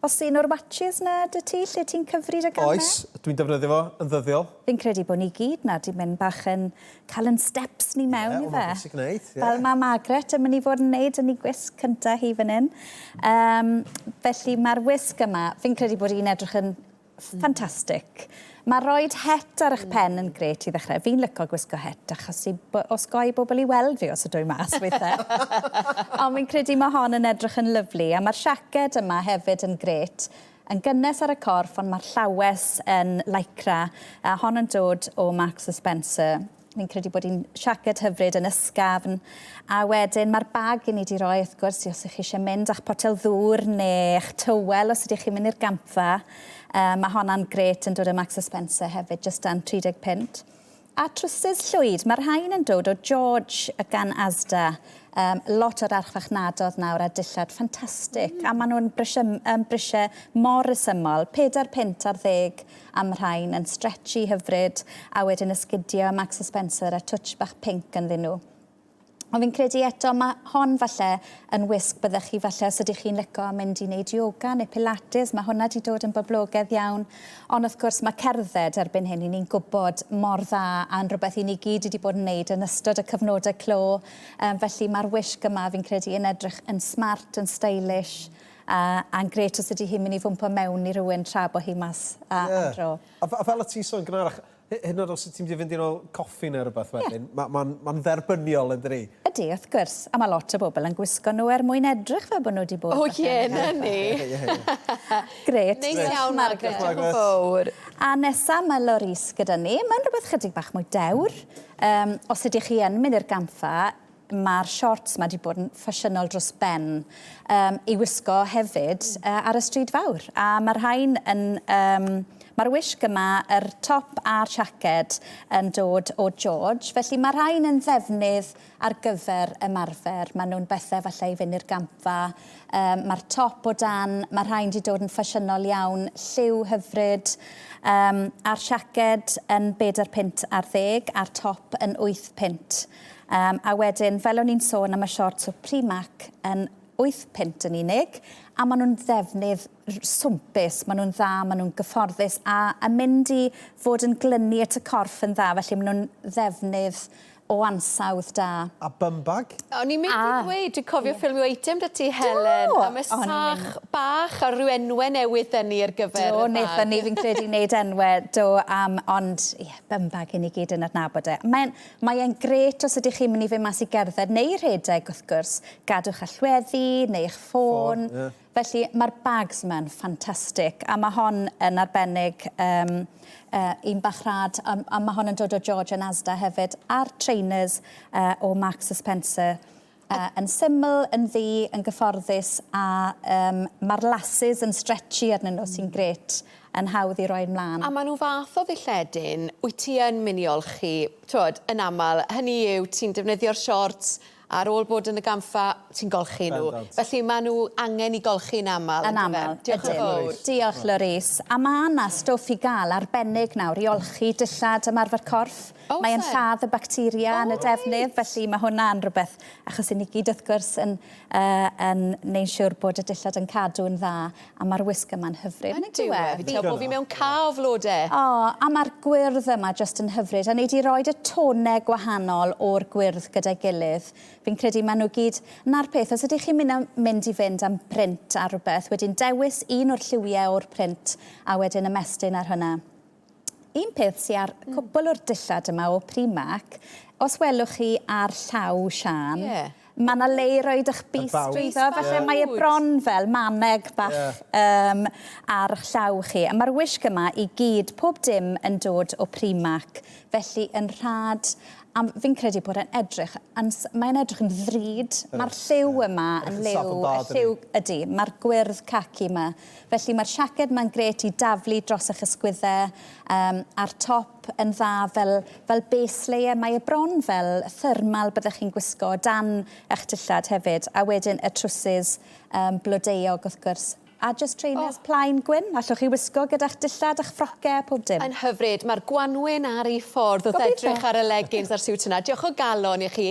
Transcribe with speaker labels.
Speaker 1: Oes un o'r watches 'na 'da ti lle ti'n cyfri dy gamau?
Speaker 2: Oes, dwi'n defnyddio fo yn ddyddiol.
Speaker 1: Fi'n credu bod ni gyd nawr 'di mynd bach yn cael yn steps ni mewn
Speaker 2: ife?
Speaker 1: Ie,
Speaker 2: wel mae'n bwysig gwneud, ie.
Speaker 1: Fel mae Margaret yn mynd i fod yn neud yn ei gwisg cynta hi fan hyn. Um, felly mae'r wisg yma, fi'n credu bod hi'n edrych yn ffantastig. Mae roed het ar eich pen yn grêt i ddechrau. Fi'n lico gwisgo het achos i osgoi bobl i weld fi os ydw i mas weithiau. Ond fi'n credu mae hon yn edrych yn lyfli a mae'r siaced yma hefyd yn grêt. Yn gynnes ar y corff ond mae'r llawes yn lycra a hon yn dod o Marks and Spencer. Fi'n credu bod hi'n siaced hyfryd yn ysgafn. A wedyn mae'r bag i ni 'di roi wrth gwrs i os ych chi eisiau mynd â'ch potel ddŵr neu eich tywel os ydych chi'n mynd i'r gampfa. Uh, mae honna'n grêt yn dod o Marks Spencer hefyd, jyst dan 30 punt. A trwsus llwyd, mae'r rhain yn dod o George gan Asda. Um, lot o'r archfarchnadodd nawr a dillad ffantastig. Mm. A maen nhw'n brisiau, um, brisiau mor resymol, 4 punt ar ddeg am rhain yn stretchy hyfryd a wedyn esgidiau Max a Spencer a twtsh bach pinc ynddyn nhw. Ond fi'n credu eto mae hon falle yn wisg byddech chi falle os ydych chi'n lico mynd i wneud yoga neu pilates, mae hwnna wedi dod yn boblogaidd iawn. Ond wrth gwrs mae cerdded erbyn hyn i ni'n gwybod mor dda a'n rhywbeth i ni gyd wedi bod yn wneud yn ystod y cyfnodau clo. Um, felly mae'r wisg yma fi'n credu yn edrych yn smart, yn stylish A, a'n grêt os ydy hi'n mynd i fwmpo mewn i rhywun tra bo hi mas a, yeah. am dro.
Speaker 2: A, a fel y ti sôn gynharach, hyd yn oed os ti'n mynd i fynd i nôl coffi neu rhywbeth wedyn, yeah. mae'n ma, ma, ma dderbyniol yn dydi?
Speaker 1: Ydy, wrth gwrs. A mae lot o bobl yn gwisgo nhw er mwyn edrych fel bod nhw wedi bod.
Speaker 3: O ie, na ni.
Speaker 1: Grêt.
Speaker 3: Neis iawn, Margaret. Diolch yn fawr.
Speaker 1: A nesa mae Loris gyda ni. Mae'n rhywbeth chydig bach mwy dewr. Um, os ydych chi yn mynd i'r gampfa, Mae'r shorts 'ma 'di bod yn ffasiynol dros ben yym i wisgo hefyd yy ar y stryd fawr. A ma'r rhain yn yym ma'r wisg yma, yr top a'r siaced yn dod o George, felly ma'r rhain yn ddefnydd ar gyfer ymarfer. Maen nhw'n bethe falle i fynd i'r gampfa. Yym ma'r top o dan, ma'r rhain 'di dod yn ffasiynol iawn, lliw hyfryd, yym a'r siaced yn bedair punt ar ddeg a'r top yn wyth punt. Yym, a wedyn, fel o'n i'n sôn am y siorts o Primark yn 8 punt yn unig, a maen nhw'n ddefnydd swmpus, maen nhw'n dda, maen nhw'n gyfforddus, a yn mynd i fod yn glynu at y corff yn dda, felly maen nhw'n ddefnydd o ansawdd da.
Speaker 2: A bum bag?
Speaker 3: O'n i'n mynd i ddweud, dwi'n cofio ffilmio eitem 'da ti, Helen, am y sach bach a rhyw enwe newydd 'da ni ar gyfer y bag.
Speaker 1: Do, wnaethon ni, fi'n credu, wneud enwe, do, am, ond, ie, bum bag i ni gyd yn adnabod e. Mae'n Mae e'n grêt os ydych chi'n mynd i fynd mas i gerdded neu rhedeg wrth gwrs, gadw'ch allweddi neu eich ffôn.
Speaker 2: Ffôn, ie.
Speaker 1: Felly mae'r bags yma'n ffantastig a mae hon yn arbennig yym yy un bach rhad a a ma' hon yn dod o George and Asda hefyd a'r trainers yy o Marks and Spencer. Yy yn syml, yn ddu, yn gyfforddus a yym ma'r laces yn stretchy arnyn nhw sy'n grêt, yn hawdd i roi mlan.
Speaker 3: A ma' nhw fath o ddilledyn wyt ti yn myn' i olchi, t'wod, yn amal, hynny yw ti'n defnyddio'r siorts ar ôl bod yn y gampfa, ti'n golchi nhw.
Speaker 2: Bendant.
Speaker 3: Felly ma' nhw angen 'u golchi'n amal
Speaker 1: Yn
Speaker 3: yndyfe?
Speaker 1: amal,
Speaker 3: Diolch yn
Speaker 1: ydyn.
Speaker 3: fowr.
Speaker 1: Diolch Louise. A ma' 'na stwff i ga'l arbennig nawr i olchi dillad ymarfer corff.
Speaker 3: Oes
Speaker 1: Mae e'n
Speaker 3: e?
Speaker 1: lladd y bacteria yn y defnydd, felly mae hwnna'n rhywbeth, achos 'yn ni gyd wrth gwrs yn yy yn neu'n siwr bod y dillad yn cadw yn dda, a ma'r wisg yma'n hyfryd,
Speaker 3: Yn
Speaker 1: nag yw
Speaker 3: dyw
Speaker 1: e?
Speaker 3: e? Fi'n teimlo bo' fi mewn ca o flode.
Speaker 1: O, a ma'r gwyrdd yma jyst yn hyfryd, a nei di roid y tone gwahanol o'r gwyrdd gyda'i gilydd. Fi'n credu ma' nhw gyd... 'Na'r peth, os ydych chi'n mynd am mynd i fynd am print ar rywbeth, wedyn dewis un o'r lliwie o'r print, a wedyn ymestyn ar hwnna. Un peth sy ar cwpwl o'r dillad yma o Primark, os welwch chi ar llaw Siân,
Speaker 3: Ie.
Speaker 1: ma' 'na le i roid 'ych bys drwyddo, felly mae e bron fel maneg bach yym ar 'ych llaw chi. A ma'r wisg yma i gyd, pob dim yn dod o Primark, felly yn rhad, a fi'n credu bod e'n edrych yn s- mae'n edrych yn ddrud. Ma'r lliw yma yn liw, y lliw, ydi, ma'r gwyrdd caci 'ma. Felly mae'r siaced 'ma'n grêt i daflu dros eich ysgwydde, yym, a'r top yn dda fel, fel base layer. Mae e bron fel thermal byddech chi'n gwisgo o dan eich dillad hefyd. A wedyn y trowsus yym, blodeuog wrth gwrs. A jyst trainers oh. plaen gwyn, allwch chi wisgo gyda'ch dillad a'ch ffrocau a pob dim.
Speaker 3: Yn hyfryd. Mae'r gwanwyn ar ei ffordd wrth edrych ar y leggings a'r siwt yna. Diolch o galon i chi.